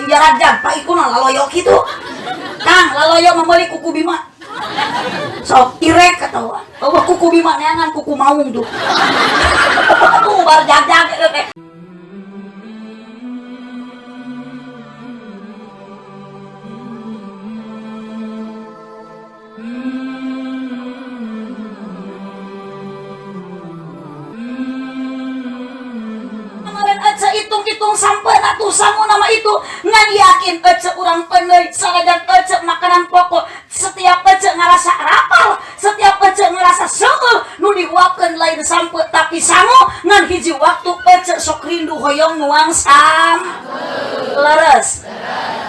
Jarajag pak ikuna laloyo kitu. Kang laloyo meuli kuku Bima. Sok irek katawa. Eueuh kuku Bima neangan kuku maung tuh. Kuku barjagjag eta teh. Hitung-hitung sampai atuh sangu nama itu ngan yakin ece urang peuneuy sanajan ece makanan pokok setiap ece ngerasa rapal setiap ece ngerasa seueuh nu dihuapkeun lain sampe tapi sangu ngan hiji waktu ece sok rindu hoyong nuang sam leres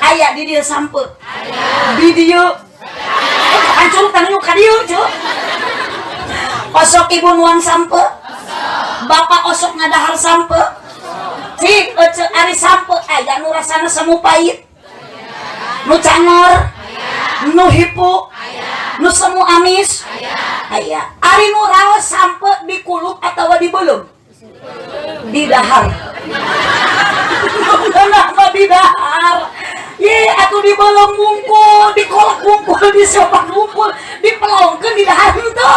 aya di dieu sampe di dieu hancur tangan ka dieu ceu osok ibu nuang sampe bapak osok ngadahar sampe cik ece ari sampe aya nu rasana semu pahit nu cangor nu hipu nu semu amis aya ari nu raos sampe dikulup atawa dibelum di dahar kenapa di dahar ye atuh dibelum bungkul dikolak bungkul disopak bungkul dipelongkeun di dahar henteu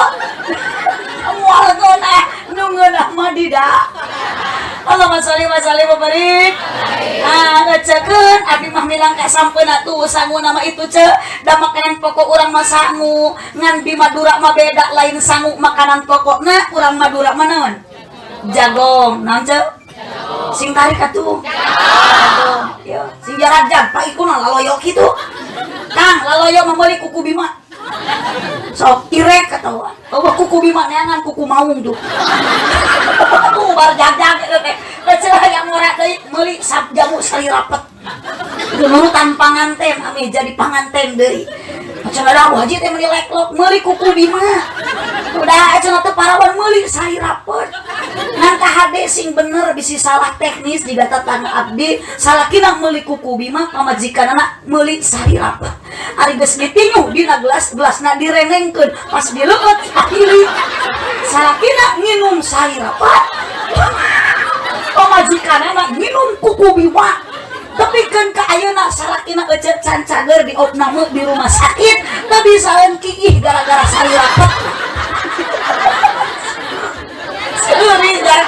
moal geunah nu ngeunah mah di dahar. Allahumma sholli wa sallim wa barik. Ah, ngecekeun abdi mah milang ka sampeuna tuh sangu nama itu ce da makanan pokok urang mah sangu ngan di Madura mah beda lain sangu makanan pokokna urang Madura mah naon? Jagong. Naon ce? Sing tarik atuh. Jagong. Ya, sing jarajag pak ikuna laloyo kitu. Kang laloyo meuli kuku Bima. Sok irek katawa. Eueuh kuku Bima neangan kuku maung tuh. Kuku barjagjag eta teh. Ece hayang ngora deui meuli sap jamu sali rapet. Nurutan panganten ame jadi panganten deui. Cenah da haji teh meuli leklok meuli kuku Bima. Udah cenah teh parawan meuli sali rapet. Ngan kahade sing bener bisi salah teknis di tetangga abdi salakina meuli kuku Bima pamajikanana meuli sali rapet. Ari geus ditinju dina gelas gelasna direnengkeun pas dileueut sakili salakina nginum sali rapet pamajikanana nginum kuku Bima tepikeun ka ayeuna salakina ece can cager diopname di rumah sakit teu bisaeun kiih gara-gara sali rapet seuri gara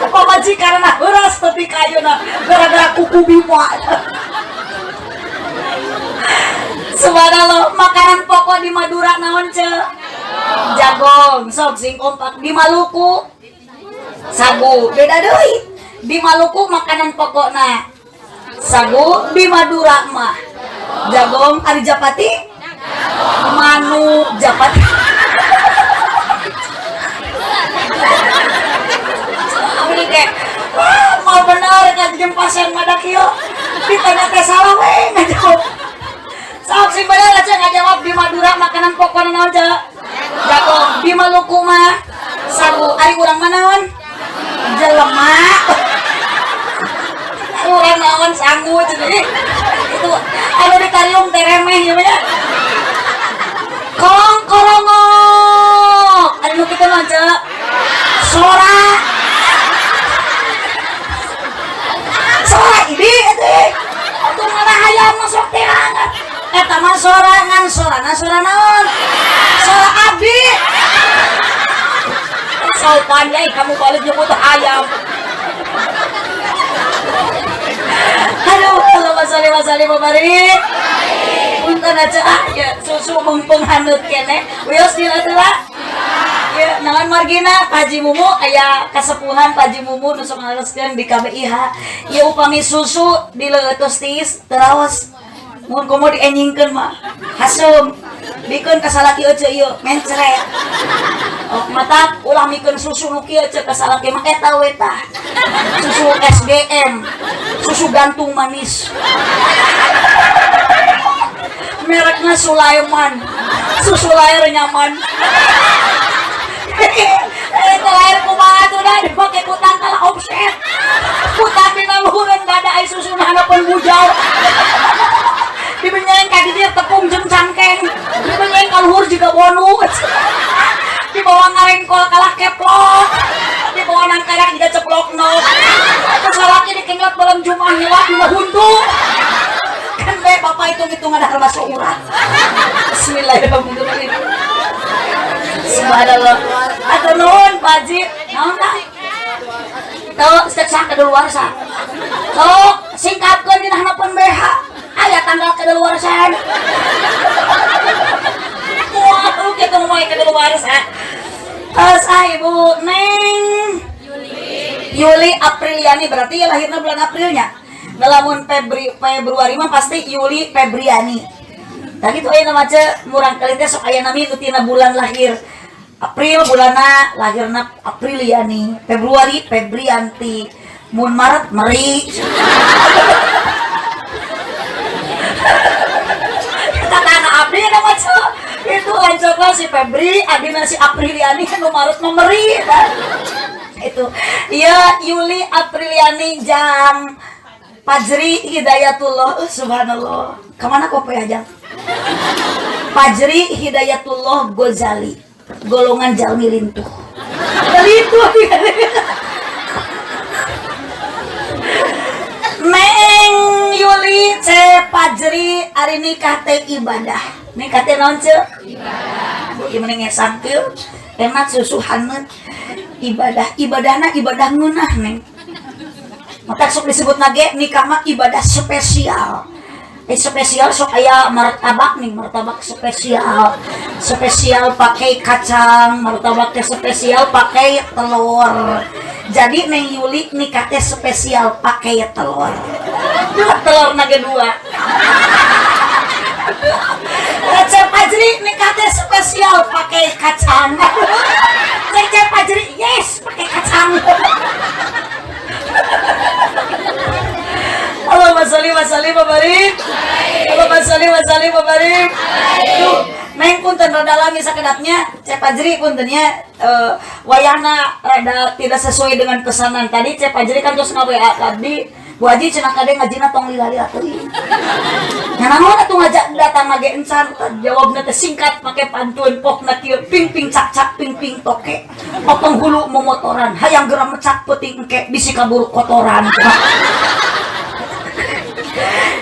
pamajikanana heuras tepi ka ayeuna gara-gara kuku Bima. Subhanallah, makanan pokok di Madura naon ce? Jagong, sok sing kompak. Di Maluku sagu, beda deui. Di Maluku makanan pokokna sagu, di Madura mah jagong. Ari japati? Manu japati. Abdi ge, wah, mau bener ngajem pasien madak ieu. Ditanya teh salah we ngajawab. Sok sing bener aja ngajawab di Madura makanan pokokna naon ce? Jagong. Di Maluku mah sagu. Ari urang mah naon? Jelema. Urang naon sangu jadi itu anu dikariung teh remeh ieu mah nya. Kong korongok. Ari nu kitu naon ce? Sora. Sora ini eta. Atuh mana hayam masuk teh hangat. Eta mah sorangan, sorana sora naon? Sora abdi. Sopan ya, kamu balik nyebut ayam. Aduh, Allahumma sholli wa sallim wa barik. Punten aja ah, ya susu mumpung haneut keneh. Wios dina teh lah. Ya, naon margina Pak Haji Mumu aya kasepuhan Pak Haji Mumu nu sok ngalereskeun di KBIH. Ieu upami susu dileueus tiis teu raos. Mun komo dienyingkeun mah hasum bikeun ka salaki euceu ieu mencret. Oh, mata ulah mikeun susu nu kieu ceu ka salaki mah eta we tah. Susu SGM, susu gantung manis. Merekna Sulaiman. Susu lahir nyaman. Eta lahir kumaha tuh dah dipake ku tangkal offset. Kutang dina luhureun dada ai susuna hanapeun bujau. Dibenyeng ka dieu tepung jeung cangkeng. Dibenyeng ka luhur jiga bonu. Dibawa ngarengkol kalah keplok. Dibawa nangkarak jiga ceplok nok. Terus salaki dikenglet belum jumah nyelak dina huntu. Hitung-hitung ada bakso urat. Bismillahirrahmanirrahim. Subhanallah. Atur nuhun Pak Haji. Naon tah? Tuh, cek sah kadaluarsa. Sok singkatkeun dina handapeun BH. Aya tanggal kadaluarsa. Wah, kitu moe kadaluarsa. Terus ah Ibu Neng Yuli Apriliani, berarti ya lahirnya bulan Aprilnya. Lamun Februari mah pasti Yuli Febriani. Tadi tuh aya nama ce murang kali teh sok aya nami nu tina bulan lahir. April bulanna lahirna Apriliani, Februari Febrianti, mun Maret Meri. Tatana abdi nama ce. Itu lancokna si Febri, adina si Apriliani, nu Maret mah Meri. Itu. Iya Yuli Apriliani jang Fajri Hidayatullah. Subhanallah. Kemana kok ya jang? Fajri Hidayatullah Gozali. Golongan jalmi lintuh. Lintuh. Neng Yuli C Fajri ari nikah teh ibadah. Nikah teh naon ce? Ibadah. Bu ieu mah ngesang kieu. Enak susu haneut. Ibadah, ibadahna ibadah ngeunah neng. Maka sok disebut nage nikah mah ibadah spesial. Spesial sok aya martabak nih, martabak spesial. Spesial pakai kacang, martabak teh spesial pakai telur. Jadi Neng Yuli nikah teh spesial pakai telur. Dua telur nage dua. Cek Fajri nikah teh spesial pakai kacang. Cek Fajri yes pakai kacang. Allahumma sholli wa sallim wa barik. Allahumma sholli wa sallim wa barik. Duh, neng punten rada lami sakedapnya, Cek Fajri puntennya wayahna rada tidak sesuai dengan pesanan tadi. Cek Fajri kan terus nge-WA abdi, Bu Haji cenah kade ngajina tong lila-lila teuing. Nya naon atuh ngajak datang lagi encan, jawabna teh singkat make pantun pokna kieu ping ping cak cak ping ping toke. Potong hulu momotoran, hayang geura mecak peuting engke bisi kaburu kotoran.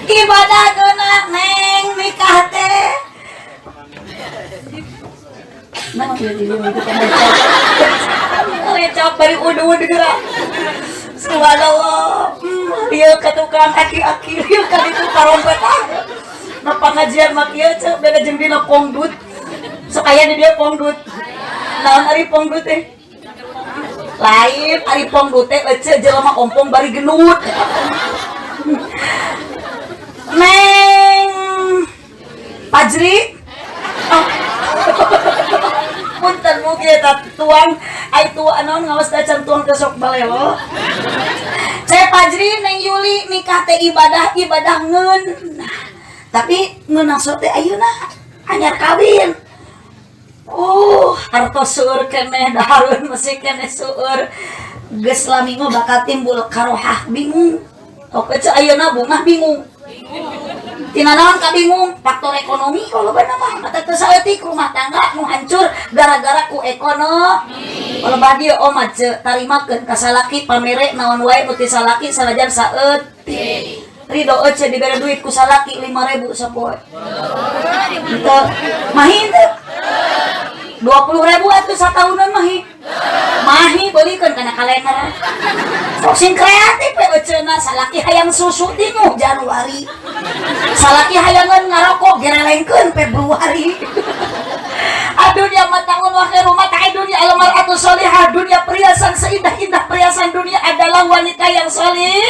Ibadah geuna neng nikah teh. Nah, ieu ieu ieu lecap bari udud geura. Subhanallah. Ieu ka tukang aki-aki, ieu ka ditu karompetan. Na pangajian mah kieu ceu beda jeung dina pongdut. Sok aya di dieu pongdut. Naon ari pongdut teh? Lain ari pongdut teh eceu jelema ompong bari genut. Neng Fajri. Oh. Punten mugi eta tuang ai tua naon ngawas da can tuang ke sok balelo. Cek Fajri Neng Yuli nikah teh ibadah ibadah ngeun. Nah, tapi ngeunah sok teh ayeuna anyar kawin. Hartos seueur keneh dahareun masih keneh seueur. Geus lami mah bakal timbul karohah bingung. Oke cek ayeuna bungah bingung. Tina naon ka bingung? Faktor ekonomi kalau bener mah mata teu saeutik rumah tangga nu hancur gara-gara ku ekonomi. Kalau badi omat ce tarimakeun ka salaki pamere naon wae nu ti salaki sanajan saeutik. Ridho ece dibere duit ku salaki 5.000 sapoe. Henteu mahi teu? 20.000 atuh sataunan mahi. Mahi beulikeun kana kalender. Sok sing kreatif we eceuna salaki hayang susu tinguh Januari. Salaki hayangeun ngarokok gerelengkeun Februari. Adunya mataun wa khairu mata'i dunya al-mar'atu sholihah. Dunia perhiasan seindah-indah perhiasan dunia adalah wanita yang solih.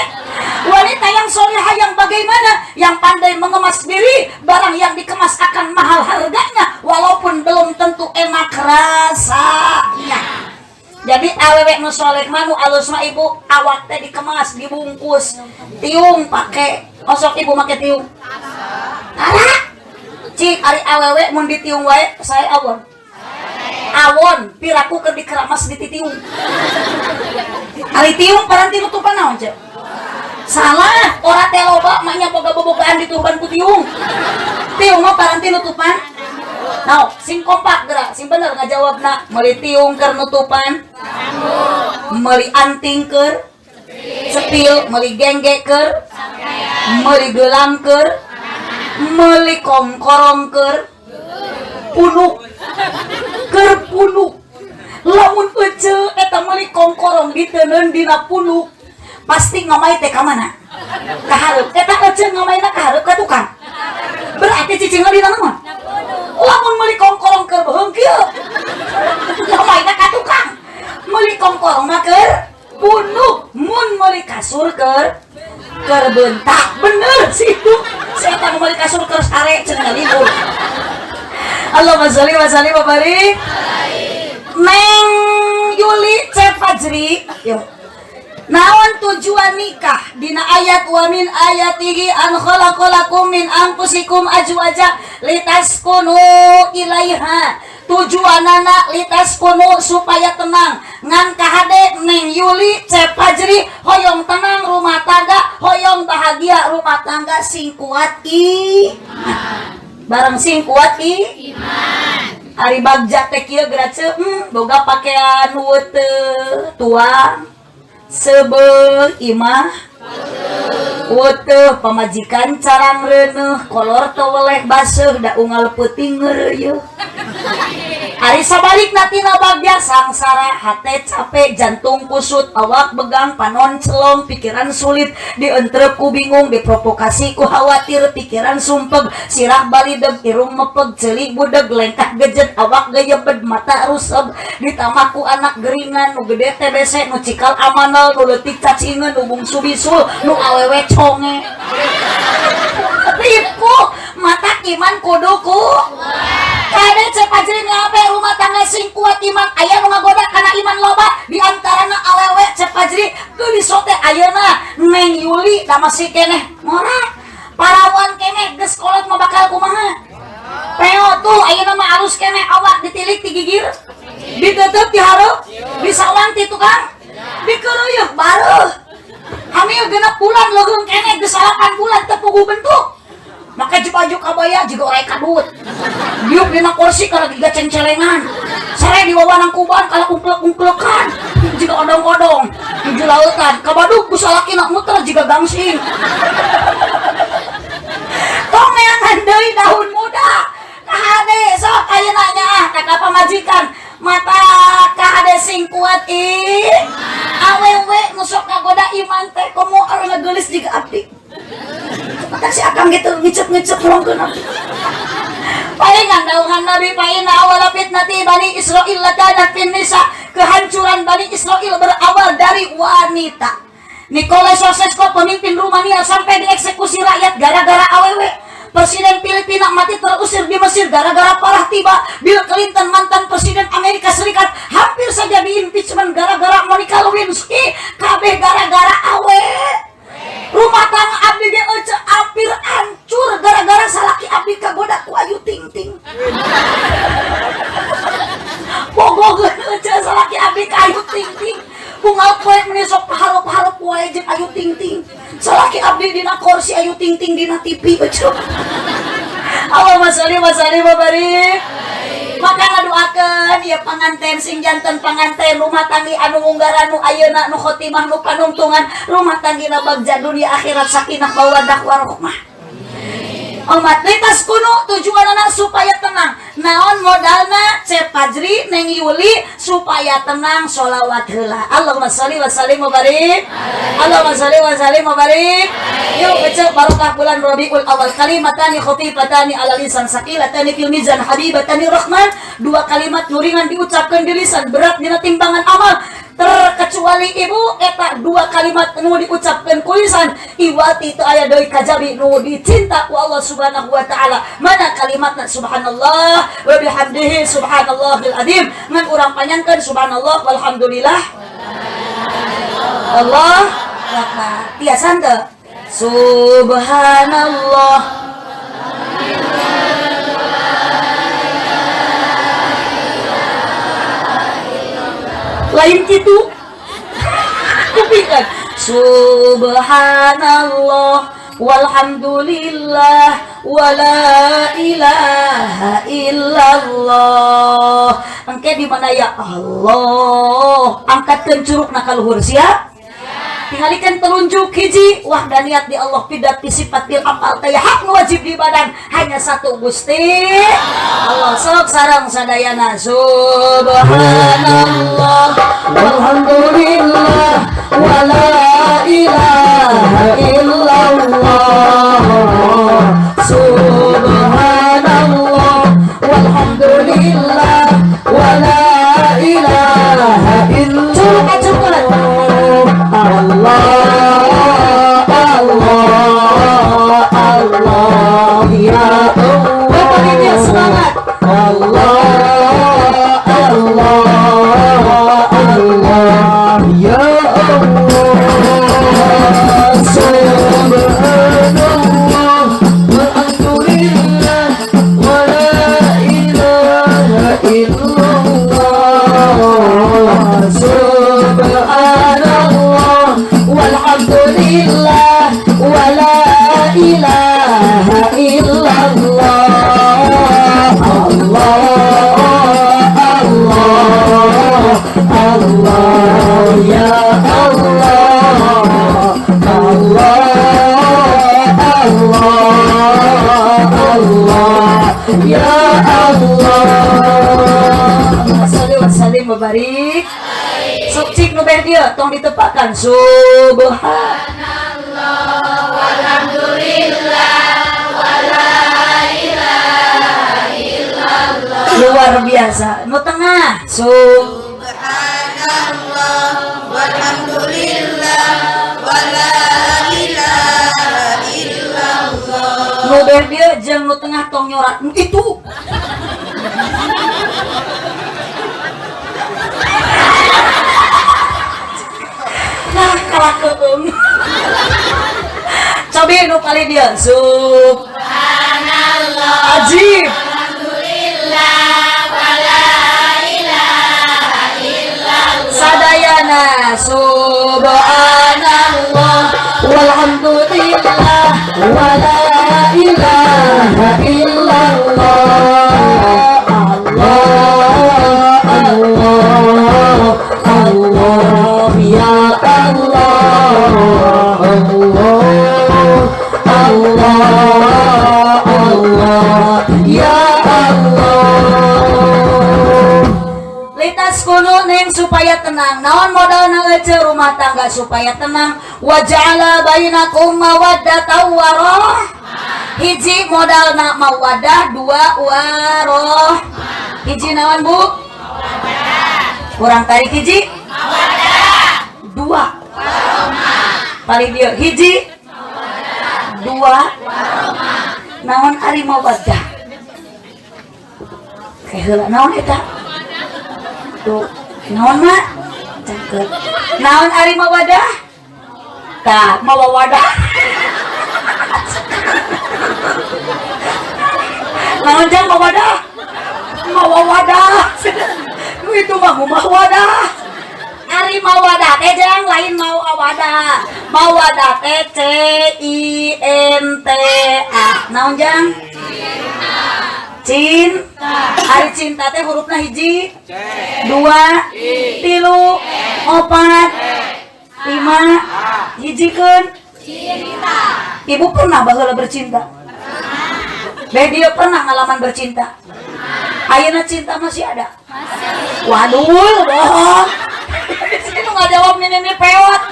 Wanita yang solihah yang bagaimana? Yang pandai mengemas diri. Barang yang dikemas akan mahal harganya walaupun belum tentu enak rasanya. Jadi awewe nu soleh mah nu alus mah ibu awak teh dikemas, dibungkus, tiung pake. Osok ibu make tiung. Tara. Cik ari awewe mun ditiung wae sae awon. Awon piraku keur dikeramas dititiung. Ari tiung paranti nutupan naon cek? Salah, ora teh loba mah nya boga bobogaan dituban ku tiung. Tiung mah paranti nutupan. Nah, sing kompak gerak, sing bener ngajawabna. Meuli tiung keur nutupan, meuli anting keur cepil, meuli gengge keur, meuli gelang keur. Meuli kongkorong keur punuk. Keur punuk. Lamun ece eta meuli kongkorong diteundeun dina punuk, pasti ngamai teh ka mana? Ka hareup. Eta ece ngamaina ka hareup ka tukang. Berarti cicingna dina naon? Lamun meuli kongkorong keur beuheung kieu, ngamaina ka tukang. Meuli kongkorong mah keur punuk, mun meuli kasur keur bentak. Bener sih itu. Si eta meuli kasur keur sare cenah libur. Allahumma sholli wa sallim wa barik. Neng Yuli C Fajri, yuk. Naon tujuan nikah? Dina ayat wa min ayatihi an khalaqalakum min anfusikum azwaja litaskunu ilaiha. Tujuanana litaskunu supaya tenang. Ngan kahade Neng Yuli C Fajri hoyong tenang rumah tangga, hoyong bahagia rumah tangga sing kuat iman. Barang sing kuat iman. Ari bagja teh kieu gerace, boga pakaian weteu tuang seubeuh imah weteu pamajikan carang reuneuh kolor teu weleh baseuh da unggal peuting ngeureuyeuh. Ari sabalikna tina bagja sangsara, hate capek, jantung kusut, awak begang, panon celong, pikiran sulit, dientrep ku bingung, diprovokasi ku khawatir, pikiran sumpeg, sirah balideg, irung mepeg, ceuli budeg, lengkah gejet, awak geyebed, mata ruseb, ditambah ku anak geringan, nu gede TBC, nu cikal amanal, nu leutik cacingeun, nu bungsu bisul, nu awewe conge. Ripuh, mata iman kudu ku. Kade Ceu Fajri ngabe rumah tangga sing kuat iman, aya nu ngagoda kana iman loba di antarana awewe. Ceu Fajri geulis teh ayeuna Neng Yuli da masih keneh ngora. Parawan keneh geus kolot mah bakal kumaha? Peo tuh ayeuna mah alus keneh awak ditilik ti gigir. Ditutup ti hareup, disawang ti tukang, dikeureuyeuk bareuh. Hamil 6 bulan leuheung keneh geus 8 bulan teu puguh bentuk. Make baju kabaya jiga orai kadut. Diuk dina kursi kana giga cengcelengan. Sare di wawanang kuban kala ungklek-ungklekan. Jiga odong-odong nuju lautan. Kabadug ku salakina muter jiga gangsing. Tong neangan deui daun muda. Kahade sok ayeuna nyaah ka pamajikan. Mata kahade sing kuat ih. Awewe nu sok kagoda iman teh komo anu geulis jiga abdi. Mata si akang gitu ngicep-ngicep melongkeun abdi. Palingan dauhan Nabi paina awal fitnati Bani Israil lakanat fin nisa. Kehancuran Bani Israil berawal dari wanita. Nicolae Ceausescu pemimpin Rumania sampai dieksekusi rakyat gara-gara awewe. Presiden Filipina mati terusir di Mesir gara-gara parah tiba. Bill Clinton mantan presiden Amerika Serikat hampir saja diimpeachment gara-gara Monica Lewinsky. Kabeh gara-gara awe. Rumah tangga abdi ge ece hampir hancur gara-gara salaki abdi kagoda ku Ayu Ting Ting. Bogogeun ece salaki abdi ka Ayu Ting Ting. Unggal poe meuni sok pahareup-hareup wae jeung Ayu Ting Ting. Salaki abdi dina kursi Ayu Ting Ting dina TV ece. Allahumma sholli wa sallim wa barik. Maka ngadoakeun ieu panganten sing janten panganten rumah tanggi anu munggaran nu ayeuna nu khotimah nu panungtungan rumah tanggina bagja dunia akhirat sakinah mawaddah warahmah. Umat litas kuno tujuanana supaya tenang. Naon modalna Ceu Fajri Neng Yuli supaya tenang sholawat heula. Allahumma sholli wa sallim wa barik. Allahumma sholli wa sallim wa barik. Yuk baca barokah bulan Rabiul Awal kalimatani khafifatani ala lisan saqilatani fil mizan habibatani rahman. Dua kalimat nu ringan diucapkan di lisan berat dina timbangan amal. Terkecuali ibu eta dua kalimat nu diucapkan ku lisan iwati teu aya deui kajabi nu dicinta ku Allah Subhanahu wa taala. Mana kalimatna subhanallah wa bihamdihi subhanallahil azim. Ngan urang panjangkeun subhanallah walhamdulillah. Allah akbar. Tiasa teu? Subhanallah. Lain kitu. Kupingkeun. Subhanallah walhamdulillah wala ilaha illallah. Engke di mana ya Allah? Angkatkeun curugna ka luhur, siap? Tingalikeun telunjuk hiji wahdaniyat di Allah pidat di sifat bil amal teh hak nu wajib di badan hanya satu Gusti Allah. Sok sareng sadayana, subhanallah walhamdulillah wala ilaha illallah, subhanallah walhamdulillah wala ilaha illallah, Allah Allah Allah ya Allah. Bapak ini semangat. Allah Allah Allah ya Allah, subhanallah walhamdulillah wala ilaha illallah, subhanallah walhamdulillah wala ilaha illallah, Allah Allah Allah ya Allah, Allah Allah Allah ya Allah. Salli wa sallim wa barik. Sok cik nu beh dieu tong ditepakan, subhan walhamdulillah wala ilaha illallah. Luar biasa. Nu tengah sub Subhanallah walhamdulillah wala ilaha illallah. Nu beh dieu jeung nu tengah tong nyorat nu itu. Nah, kalah keung. Cobi nu kali dia sub Subhanallah ajib. Alhamdulillah wala ilaha illallah. Sadayana subhanallah walhamdulillah wala ilaha illallah, Allah Allah Allah ya Allah, Allah Allah Allah ya Allah. Litas kuno neng supaya tenang. Naon modalna ece rumah tangga supaya tenang? Wa ja'ala bainakum mawaddatan warahmah. Hiji modalna mawaddah, dua waroh. Hiji naon bu? Kurang tarik hiji? Dua. Paling dia hiji? Dua. Naon ari mawaddah? Kayak heula naon eta? Tuh, naon mak? Cakep. Naon ari mawadah? Tah, mawawadah. Naon jang mawadah? Mawawadah. Nu itu mah mawadah. Ari mawadah teh jang lain mau awadah. Mawadah teh C I N T A. Naon jang? Cinta. Ari cinta teh hurufna hiji, dua, tilu, opat, lima, hijikeun. Cinta. Ibu pernah baheula bercinta? Beh dia pernah ngalaman bercinta? Ayeuna cinta masih ada? Masih. Waduh, bohong. Di sini nggak jawab nih, nih pewot.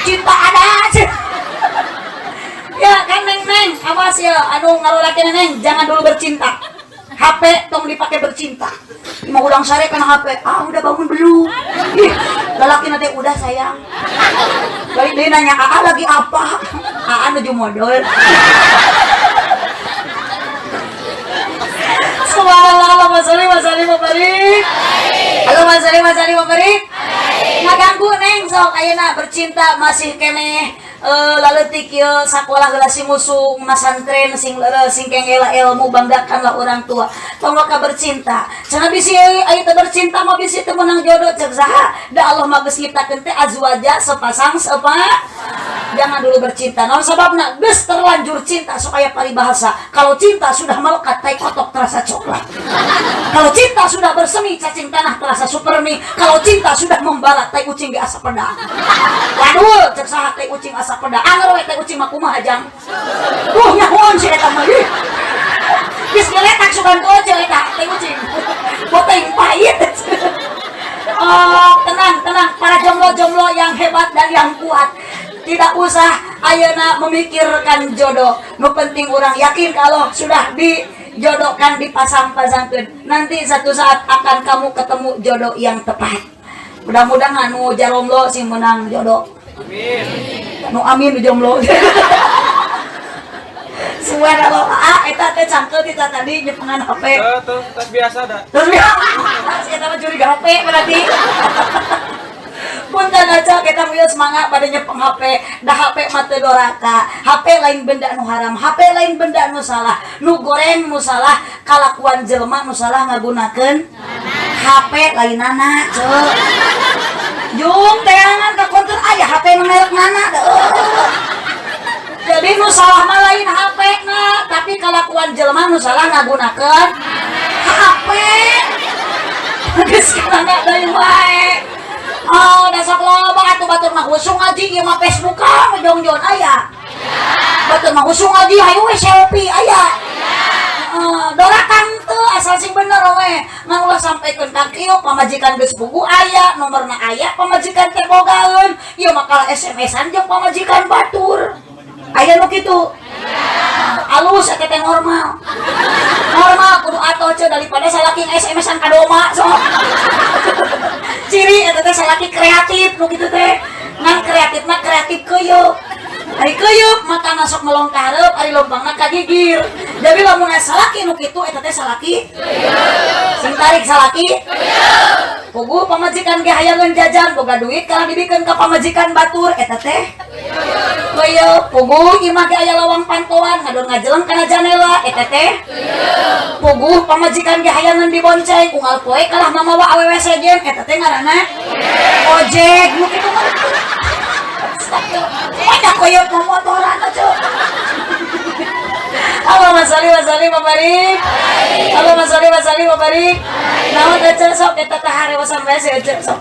Cinta ada. Ya kan neng neng, awas ya, anu ngalolaki neng, jangan dulu bercinta. HP tong dipakai bercinta. Mau ulang sare kana HP, ah udah bangun belum? Ih, lalaki nanti udah sayang. Balik dia nanya, aa lagi apa? Aa nuju modal. Subhanallah, Allahumma sholli wa sallim wa barik. Allahumma sholli wa sallim wa barik. Ngaganggu neng sok ayeuna bercinta masih keneh. Laletik ieu sakolah heula si musuh masantren sing leureus sing kengela ilmu banggakanlah orang tua. Tong waka bercinta. Cenah bisi aya teu bercinta mah bisi teu meunang jodoh cek saha? Da Allah mah geus nyiptakeun teh azwaja sepasang sepa. Jangan dulu bercinta. Naon sababna? Geus terlanjur cinta, sok aya paribahasa. Kalau cinta sudah melekat, tai kotok terasa coklat. Kalau cinta sudah bersemi, cacing tanah terasa supermi. Kalau cinta sudah membara, tai ucing ge asa peda. Waduh, cek saha tai ucing asa peda? Anger we tai ucing mah kumaha jang? Tuh nyahoan si eta mah. Ih. Geus ngeletak sugan teu eta tai ucing. Boteng pahit. Oh, tenang, tenang. Para jomblo-jomblo yang hebat dan yang kuat. Tidak usah ayeuna memikirkan jodoh. Nu penting orang yakin kalau sudah dijodohkan, dipasang-pasangkan. Nanti satu saat akan kamu ketemu jodoh yang tepat. Mudah-mudahan nu jaromlo sing menang jodoh. Amin. Nu amin nu jomblo. Subhanallah, ah eta teh cangkeul ti tadi nyepengan HP. Tuh, tas biasa dah. Terus biasa, eta mah curiga HP berarti. Punten aja kita mau semangat pada nyepeng HP. Dah HP mah teu doraka. HP lain benda nu haram, HP lain benda nu salah. Nu goreng nu salah, kalakuan jelema nu salah ngagunakeun HP lainana, ceu. Jung teangan ka konter aya HP nu merek mana da. Jadi nu salah mah lain HP na, tapi kalakuan jelema nu salah ngagunakeun HP. Geus kana deui wae. Oh, da sok loba atuh batur mah husung ngaji ieu mah Facebookan jongjon aya. Batur mah husung ngaji hayu we selfie aya. Heeh, dorakan teu asal sing bener we. Ngan ulah sampaikeun ka kieu pamajikan geus puguh aya, nomorna aya, pamajikan teh bogaeun. Ieu mah kalah SMS-an jeung pamajikan batur. Aya nu kitu. Alus eta teh normal. Normal kudu atoh ceu daripada salaki SMS-an ka doma sok. Ciri eta teh salaki kreatif nu kitu teh. Ngan kreatif mah kreatif keuyeup. Ari keuyeup mata masuk melong ka hareup, ari lompangna ka gigir. Jadi lamun aya salaki nu kitu eta teh salaki sing tarik salaki. Puguh pamajikan ge hayangeun jajan boga duit kana dibikeun ka pamajikan batur eta teh keuyeup. Puguh imah ge aya lawang pantoan ngadon ngajeleng kana janela eta teh puguh pamajikan ge hayangeun dibonceng unggal poe kalah mamawa awewe sejen eta teh ngaranna ojek nu kitu mah. Banyak keuyeup momotoran aja. Allahumma sholli wa sallim wa barik. Allahumma sholli wa sallim wa barik. Naon ece sok eta teh harewasan bae si ece sok.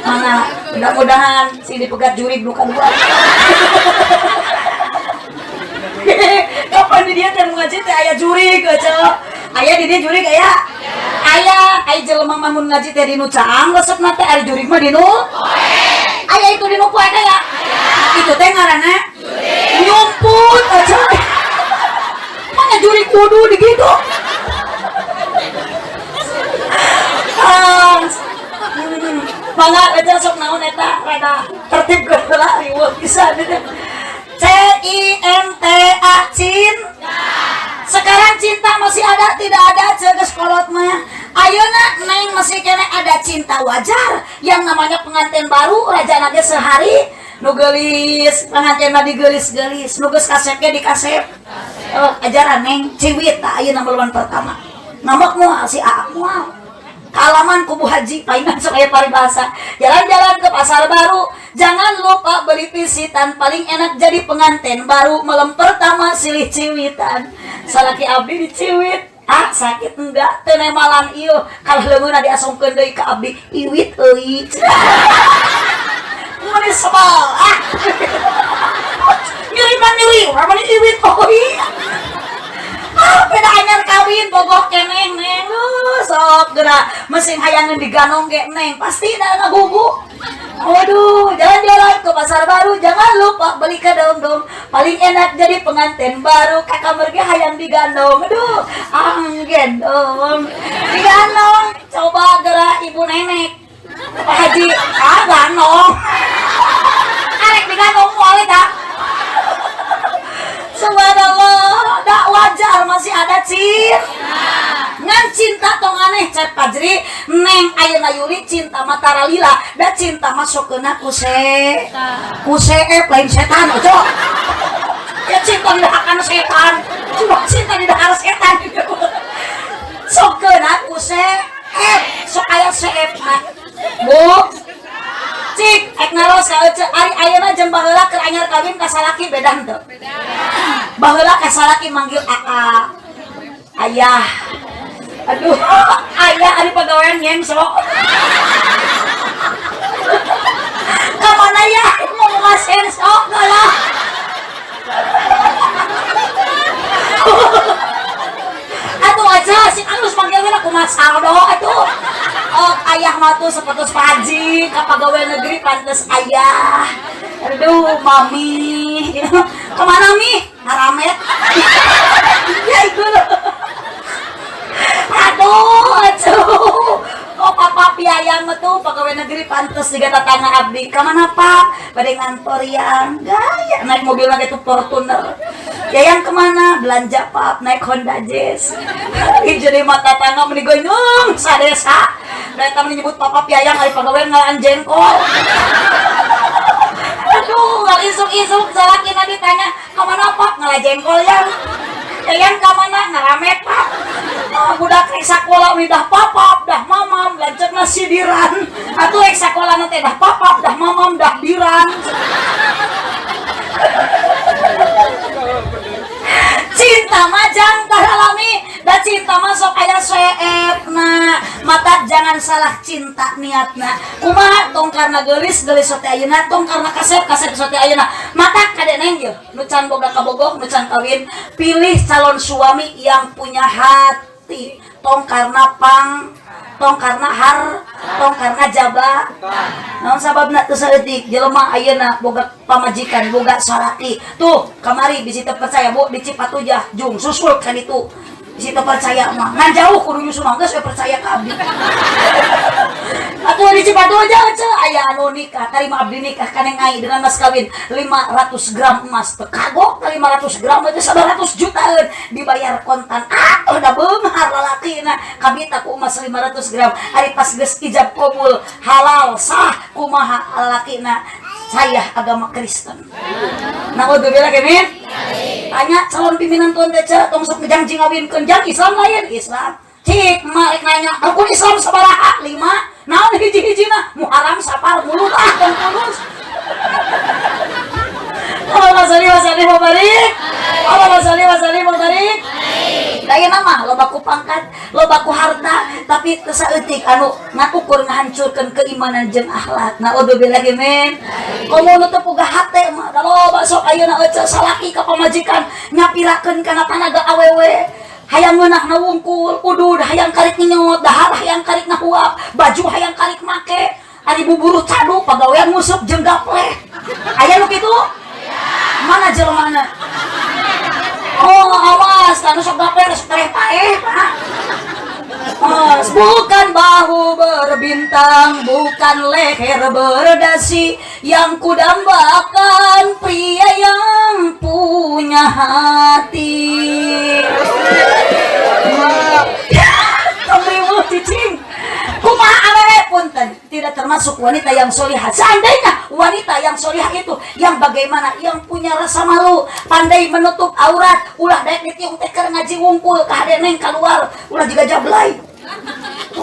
Mana mudah-mudahan sing dipegat jurig nu kadua. Kapan di dia teh ngaji teh aya jurig ece. Aya di dia jurig aya. Aya ai jelema mah mun ngaji teh dinu caang resepna teh ari jurig mah dinu. Aya itu dinu poek aya. Itu teh ngaranna nyumput ece. Mana jurig kudu di gitu. Mangga eta sok naon eta rada tertib geura riweuh pisan eta. C I N T A cinta. Sekarang cinta masih ada tidak ada ceges kolot mah. Ayeuna neng masih kene ada cinta wajar. Yang namanya pengantin baru rajana ge sehari nu geulis, pengantin mah digeulis-geulis, nu geus kasep ge dikasep. Oh, ajaran neng ciwit tah ayeuna mah pertama. Ngambek moal si Aa moal. Kalaman kubu haji paingan sok aya paribasa. Jalan-jalan ke pasar baru, jangan lupa beli pisitan, paling enak jadi pengantin baru malam pertama silih ciwitan. Salaki abdi diciwit, ah sakit enggak teu nemalan ieu kalah leungeunna diasongkeun deui ka abdi iwit euy. Mun sebel ah. Nyeri mah nyeri, urang mah iwit euy. Ah, beda anyar kawin bogoh keneh neng. Sok geura mesin hayangeun diganong ge neng pasti da ngagugu. Waduh, jalan-jalan ke pasar baru jangan lupa beli kedondong. Paling enak jadi pengantin baru kakak merge hayang digandong. Aduh, anggendong. Digandong, coba geura ibu nenek. Pak Haji, ah gandong. Arek digandong moal eta. Subhanallah, dak wajar masih ada cinta. Ngan cinta tong aneh cek Pajri, neng ayeuna Yuli cinta mah taralila, da cinta mah sokeuna ku se. Ku seep lain setan ojo. Ya cinta tidak akan setan. Cuma cinta tidak harus setan. Sokeuna ku seep, sok aya seepna. Bu. Cik, ek ngaros ka ece, ari ayeuna jeung baheula keur anyar kawin ka salaki beda henteu? Beda. Baheula ka salaki manggil aa. Ayah. Aduh, ayah ari pagawean nyengso. Ka mana ya ngomong sensok lah. Atuh aja si alus manggilna kumaha saldo atuh. Oh, ayah mah tuh sepetus Pak Haji, ka pegawai negeri pantes ayah. Aduh, mami. Kemana mi? Ngaramet. Ya itu loh. Aduh, aduh. Oh, papa piayang mah tuh pegawai negeri pantes juga tetangga abdi. Kemana pak? Pada ngantor yang gaya naik mobil lagi tuh Fortuner. Ya yang kemana? Belanja pap naik Honda Jazz. Jadi mata tetangga meni goyong sadesa. Dan kami menyebut papa piayang ari pegawai ngalaan jengkol. Aduh, nggak isuk-isuk salakina ditanya kemana pak? Ngalah jengkol yang. Ya yang kemana? Ngaramet pak. Oh, budak rek sakola dah papap, dah mamam, lanceukna sidiran. Atuh rek sakola teh dah papap, dah mamam, dah diran. Cinta mah jang taralami, da cinta mah sok aya seepna. Mata jangan salah cinta niatna. Kumaha tong karena geulis geulis sote ayeuna, tong karena kasep kasep sote ayeuna. Mata kade neng yeuh, nu can boga kabogoh, nu can kawin, pilih calon suami yang punya hati. Tong karena pang, tong karena har, tong karena jaba. Naon sababna teu saeutik jelema ayeuna boga pamajikan, boga salaki. Tuh, kamari bisi teu percaya Bu di Cipatujah jung susul ka ditu. Bisi teu percaya mah. Ngan jauh kudu nyusul mah geus we percaya ka abdi. Atuh di Cipatujah ce aya anu nikah, tarima abdi nikah ka Neng Ai dengan mas kawin 500 gram emas. Teu kagok ka 500 gram itu 100 jutaan dibayar kontan. Atuh da beunghar lalakina kabita ku emas 500 gram. Ari pas geus ijab kabul halal sah kumaha lalakina saya agama Kristen. Naudzubillah min. Tanya calon pimpinan tuan teh ce tong sok ngejang ngawinkeun jang Islam lain Islam. Cik emak rek nanya rukun Islam sabaraha? 5. Naon hiji-hijina? Muharram Safar mulut ah tong tulus. Allahumma sholli wa sallim wa barik. Allahumma sholli wa sallim wa barik. Lain mah loba ku pangkat, loba ku harta, tapi teu saeutik anu ngakukur ngahancurkeun keimanan jeung akhlak. Naudzubillahi min. Komo nu teu boga hate mah da loba sok ayeuna ece salaki ka pamajikan nyapirakeun kana tanaga awewe. Hayang ngeunah na wungkul, udud hayang karik nyinyot, dahar hayang karik ngahuap, baju hayang karik make, ari buburuh caduk pagawean nguseup jeung gapleh. Aya nu kitu? Mana jelemana? Oh, awas, tanu sok gapleh sok tereh paeh, Pak. Mas, bukan bahu berbintang, bukan leher berdasi, yang kudambakan pria yang punya hati. Kamriweuh cicing. Kumaha awewe punten, tidak termasuk wanita yang solihah. Seandainya wanita yang solihah itu yang bagaimana, yang punya rasa malu, pandai menutup aurat, ulah daek ditiung teh keur ngaji wungkul ka hade neng keluar, ulah jiga jablay.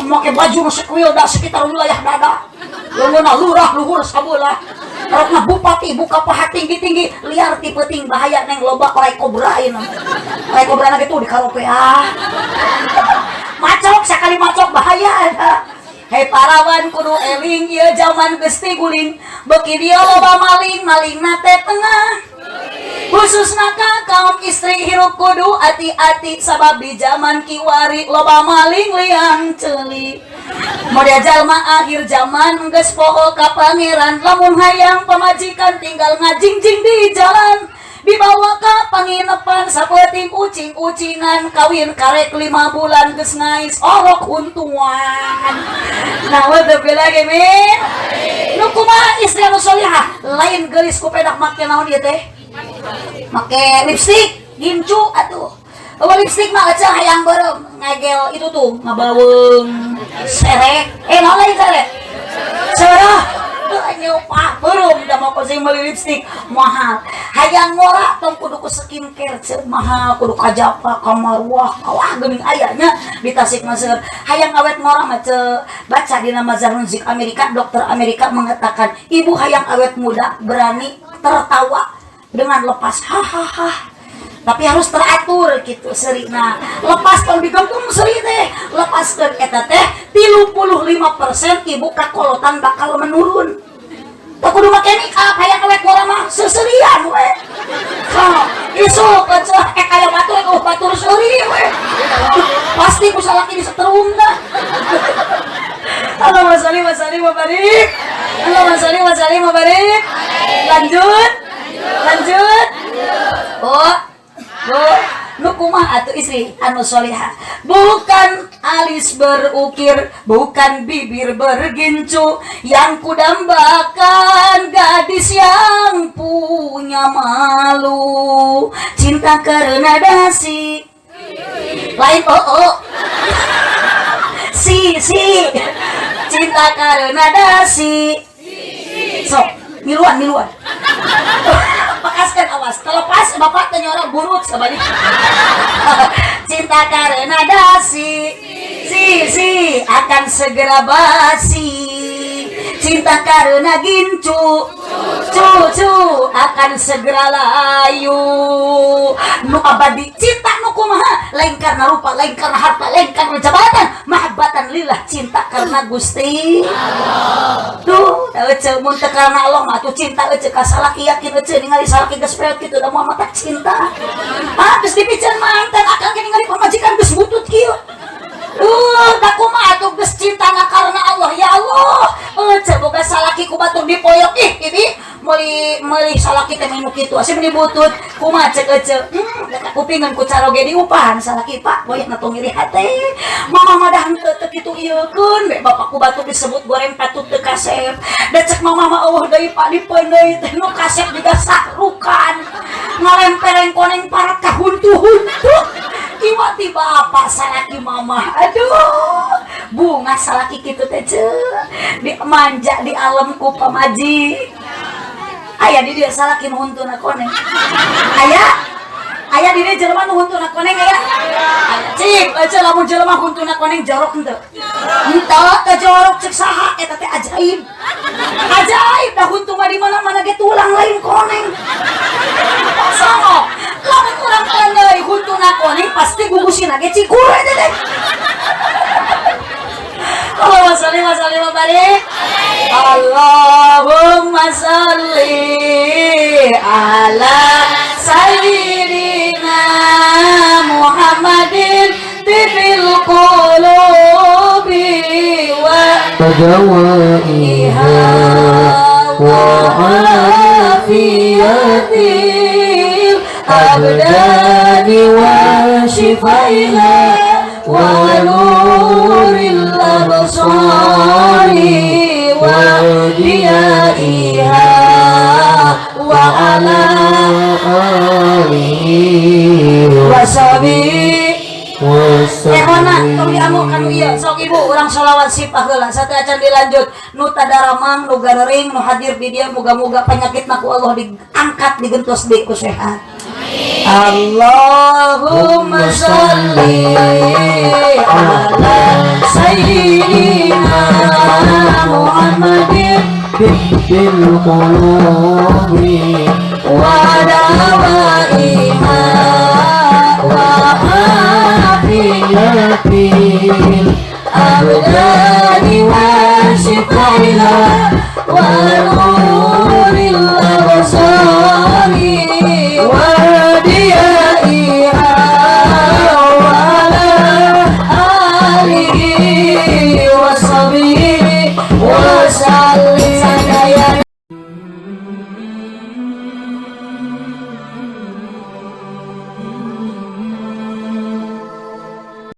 Make baju nu sekuil da sekitar wilayah dada. Leungeunna lurah luhur sabelah. Rokna bupati buka paha tinggi-tinggi, liar ti peuting bahaya neng loba orai kobra ayeuna. Orai kobra na kitu di karopeah. Macok sakali macok bahaya eta. Hei parawan kudu eling ieu jaman geus tiguling, beuki dieu loba maling, malingna teh tengah. Khususna ka kaum istri hirup kudu hati-hati sabab di zaman kiwari loba maling liang ceuli. Model jalma akhir zaman geus poho ka pangeran, lamun hayang pamajikan tinggal ngajingjing di jalan. Dibawa ka panginepan sapeting ucing-ucingan, kawin karek 5 bulan geus ngais orok untungan. Naudzubillah min. Nu kumaha istri anu solihah lain geulis ku pedak make naon ieu teh? Make lipstik, gincu atuh. Eueuh lipstik mah aja hayang beureum ngagel itu tuh ngabaweung serek. Naon lain serek? Sereh. Nyupah beureum da mau sing meuli lipstick mahal. Hayang ngora tong kudu ku skincare ceu mahal, kudu ka Japa, ka Marwah, wah geuning aya nya di Tasik mah seueur. Hayang awet ngora mah ceu, baca dina majalah Musik Amerika, dokter Amerika mengatakan ibu hayang awet muda berani tertawa dengan lepas hahaha, tapi harus teratur gitu serina. Lepas tong digempung seri teh, lepaskeun eta teh 35% ibu kakolotan bakal menurun. Teu kudu make make up hayang awet ngora mah, seserian we. So, isuk eceh aya batur, batur seuri we. Pasti ku salaki disetrum dah. Allahumma sholli wa sallim wa barik. Allahumma sholli wa sallim wa barik. Lanjut. Lanjut. Oh. Bu, nu kumaha atuh istri anu solihah? Bukan alis berukir, bukan bibir bergincu, yang kudambakan gadis yang punya malu. Cinta karena dasi. Lain oh oh. Si si. Cinta karena dasi. Sok, miluan miluan. Pakaskan awas, terlepas bapak teh nyorok burut sabari. Cinta karena dasi, si si akan segera basi. Cinta karena gincu, cu cu akan segera layu. Nu abadi cinta nu kumaha? Lain karena rupa, lain karena harta, lain karena jabatan, mahabbatan lillah, cinta karena Gusti. Tuh, ece mun teu karena Allah mah atuh cinta ece ka salaki, yakin ece ningali salaki geus peot kitu da moal matak cinta. Ah, geus dipiceun mantan akang ge ningali pamajikan geus butut kieu. Da kumaha atuh geus cintana karena Allah, ya Allah. Ece boga salaki ku batur dipoyok, ih ini meuli meuli salaki teh menu kitu asa meuni butut. Kumaha cek ece? Kupingan ku caroge diupahan salaki, Pak, boyah na tong nyeri hate. Mama mah dah henteu teu kitu ieukeun be bapak ku batur disebut goreng patut teu kasep. Da cek mama mah eueuh deui Pak dipeundeuy teh nu kasep juga sahrukan. Ngalempereng koneng parat ka huntu-huntu. Tiba-tiba apa salaki mama, aduh bunga salaki kitu teh ceu dimanja di alam ku pamaji. Aya di dia salaki nu huntuna koneng, aya aya di dia jelema nu huntuna koneng, aya aya cik ece lamun jelema huntuna koneng jorok henteu? Henteu, teu jorok cek saha? Eta teh ajaib ajaib dah, huntu mah di mana-mana ge tulang lain koneng. Songo lamun urang peundeuy huntuna koneng pasti gugusina ge cikur eta teh. Allahumma sholli wa sallim wa barik. Allahumma sholli ala sayyidina Muhammadin tibbil qulubi wa ودوائها وعافية الأبدان وشفائها ونور الأبصار وضيائها وعلى آله وصحبه. Ehona tong diamuk kanu ieu. Sok ibu urang sholawat sipah heula sateuacan dilanjut. Nu tadaramang, nu garering, nu hadir di dieu, moga-moga penyakit ku Allah diangkat, digentos deui ku sehat. Allahumma sholli ala sayyidina Muhammadin بالقلوب ودوائها.